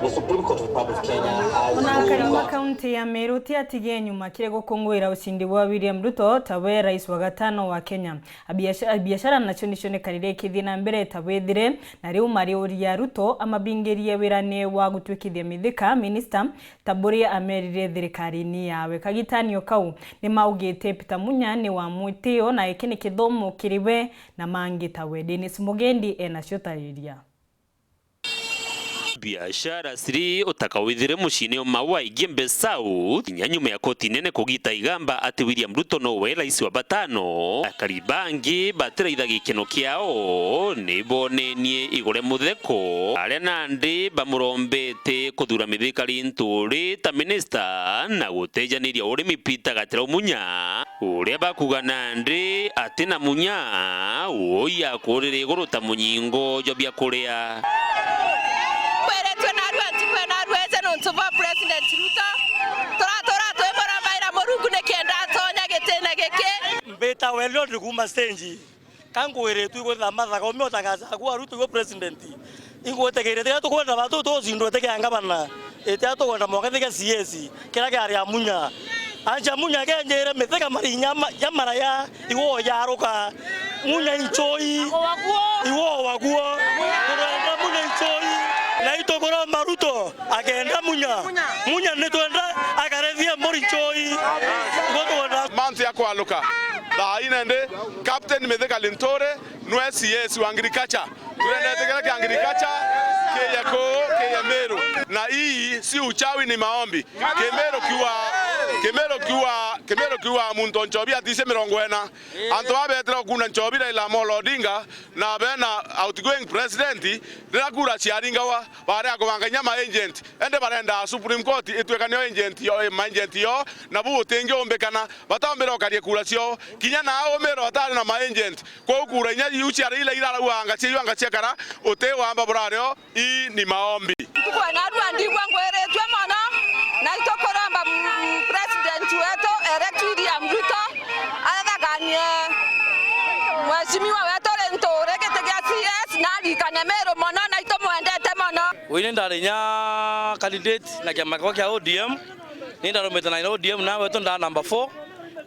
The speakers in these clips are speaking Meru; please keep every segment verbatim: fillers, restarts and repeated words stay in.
The Supreme Court of the Republic of Kenya has Ona akari ma kaunti ya Meru ti atigie nyuma kiri gukunguira ucindi bwa William Ruto ta we rais wa gatano wa Kenya. Abiaca-, abiacara nacio nicio nekanire ikithii na mbere ta bwithire, na riu mariuria Ruto amabingirie wirane wa gutwikithia mithika minista ta buria amerire thirikarine yawe. Kagitanio kau ni maugite Peter Munya ni wa mwitio, na iki ni kithomo kiri we na mangi ta we. Dennis Mugendi enacio tariria. Biashara ciri utaka withire muciine umwe wa Igembe South, kinya nyuma ya koti nene kugita igamba ati William Ruto nowe rais wa batano. Akari bangi batiraitha gikeno kiao ni bonenie igure mutheko, aria nandi bamurombete kuthura mithikari nturi ta minista na gutejaniria urimi Peter Gatira Munya. Uria bakuga nandi ati na Munya, uu yakurire iguru ta munyingo jwa biakuria. Kwiritwe narua ntuku ya narua ije nontu bwa President Ruto. Turatura twimurombaira Murungu nikenda atonya gitine giki. Mbita Weliod kuuma stage. Ka nkwiritwe igwitha mathaga ume utagaca aku wa Ruto iwe president. Ingwitikiire tiga tukwenda batu tucindwe tiga ngavana. Itiga tukwenda mwanka tiga C S. Kiria kiari a Munya. Anja Munya kenjire mithika marinya ma-, ya maraya iwe ujaruka. Munya inchui. Iwe waguo. Turenda Munya inchui. Na itukuromba Ruto akenda Munya. Munya nitwenda akarethie mburi inchui. Iwe tukwenda. Mantu ya kwaluka. Thaa ine ndi, Captain Mithika Linturi nwe C S wa agriculture. Turendete kiria kia agriculture kiye kuu, kiye Meru. Na hii si uchawi, ni maombi. Kimeru kiwa, Kimeru kiwa, Kimeru kiwa muntu o nchobi aticie mirongo ina. Antu babetire ukuna nchobi Raila Amolo Odinga na bena outgoing president, riria kura ciaringawa, baria kubanga inya ma agent. Ende barenda Supreme Court itwika nio agent yo, ma agent yo, na bu utingiumbikana. Batambira ukaria kura ciao. Kinya na aumiro atari na ma agent. Kwou kura inya iu cia Raila irarauanga cia iu anga ciakara, uti wamba burario, ii ni maombi. Ntuku ya narua ndigua ngwiritue mono, na itukuromba, mm, president wetu elect William Ruto athaganie mheshimiwa wetu Linturi giti gia C S, na arikane Meru mono, na itumwendete mono. Ui ni ndari inya candidate na kiama kiakwa kia O D M. Ni ndarumite na O D M nawe tu nda number four,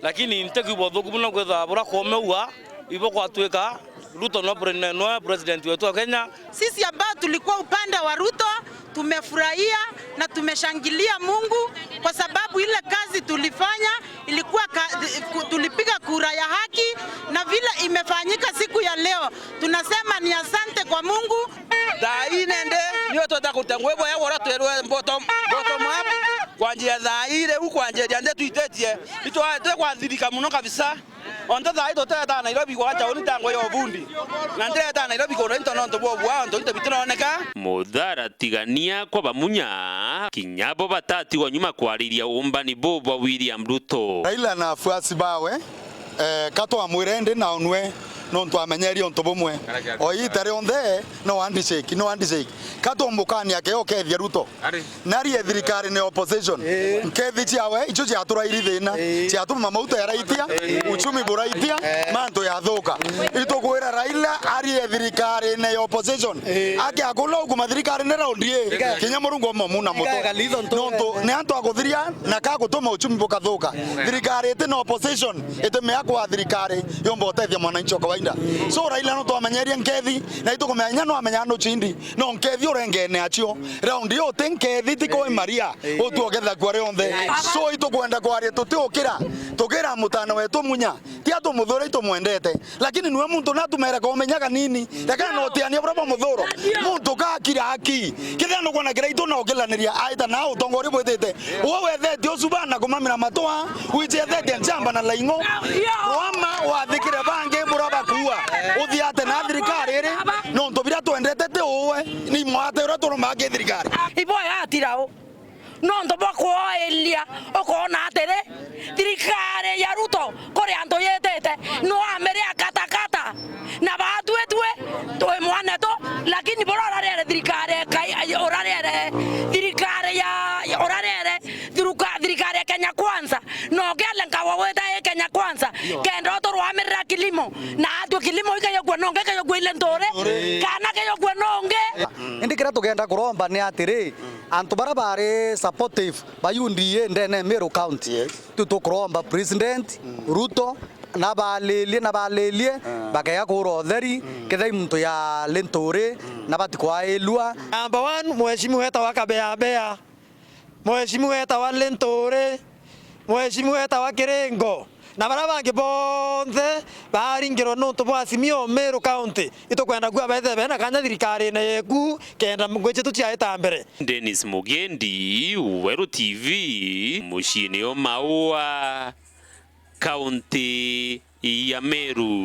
lakini ntikwigua uthuku mono kwithirwa buria kuume ugwa ibo gwatwika Ruto no pre-, no president wetu wa Kenya. Sisi ambao tulikuwa upande wa Ruto tumefurahia na tumeshangilia Mungu kwa sababu ile kazi tulifanya ilikuwa ka-, ku-, tulipiga kura ya haki na vile imefanyika siku ya leo tunasema ni asante kwa Mungu. Thaa ii nende niwe twenda kuruta ngugi bwega bwora twerwe bottom, bottom up. Kwanjia thaa ii riu kwanjiria nthi twititie, itwa-, twikwathirika mono kabisa. Ontu thaa ii tutetaa Nairobi gwacha uni ta ngugi ya ubundi. Na ndireta Nairobi kuura into nontu bwa bwa ontu into bitironeka. Muthara tigania kwa bamunya, kinya bo batatigwa nyuma kwariria umbani bu bwa William Ruto. Raila na afuasi bawe. Eh, ka twamwire indi na unwe, nontu amenyerie untu bumwe. O iita rionthe, no handshake, no handshake. Ka tumbukania keo kethia Ruto. Nari e thirikari ni opposition. Nkethi ciawe, icio ciaturairi thina. Ciatuma mauta yaraitia, uchumi buraitia, mantu yathuka. Itukwira Raila ari e thirikari ni opposition. Ake akula ukuma thirikari ni raundi ii. Kinya Murungu omomuna mutwe. Nontu ni antu akuthiria na ka gutuma uchumi bukathuka. Thirikari iti na opposition, itimea kwa thirikari yomba utethia mwananchi wa kawaida. So Raila no twamenyerie nkethi, na itukumenya no amenya no chindi, no nkethi urengene acio. Raundi ii uti nkethi ti kwa Maria, utuogetha kwa rionthe. So itukwenda kwaria tutiukira, tukira mutana wetu Munya, ti atumuthure itumwendete. Lakini niwe muntu natumere ka umenyaga nini. Reka na utiania buria bwa muthuro. Muntu ka akira aki. Kithia nukwona kiraitu na ukilaniria aita na utongoria bwitite. Uwe wethetie ucuba na kumamira matwa, wichethetie nchamba na laing'o. Rwama wathikire bangi buria bakuua. Uthiate na thirikari iri, nontu biria twendete ti uwe, ni mwate uria turumaga ki thirikari. Ibo yatira u. Nontu bwa kwoeria, ukoona atiri, thirikari ya Ruto kuri antu yitite, no amiria katakata. Na baatwi twi twi mwanetu, lakini buria urariere thirikari ya Kai-, urariere thirikari ya, urariere thiruka-, thirikari ya Kenya Kwanza, no kiale nkawa wita i Kenya Kwanza, kenda uturwamirira kilimo. Na atwe kilimo ikayogwa nonge, ikayogwa ile ntore, kana kayogwa nonge. Indi kiria tugenda kuromba ni atiri, antu baria bari supportive ba U D A ndene ya Meru County. Yes. Tu tukuromba President Ruto nabalilie, nabalilie, bakea kura utheri, kethira i muntu ya Linturi, na batikwailua. Number one, mheshimiwa etawa Kabeabea. Mheshimiwa etawa Linturi, Mheshimiwa etawa Kiringo, na baria bangi bonthe baringirwe nontu bwa Azimio Meru County. Itukwenda kuuga bethire bena kanya thirikarine yeku, kenda ngui cietu ciaita mbere. Dennis Mugendi, Weru T V, muciini o Maua, kaunti ya Meru.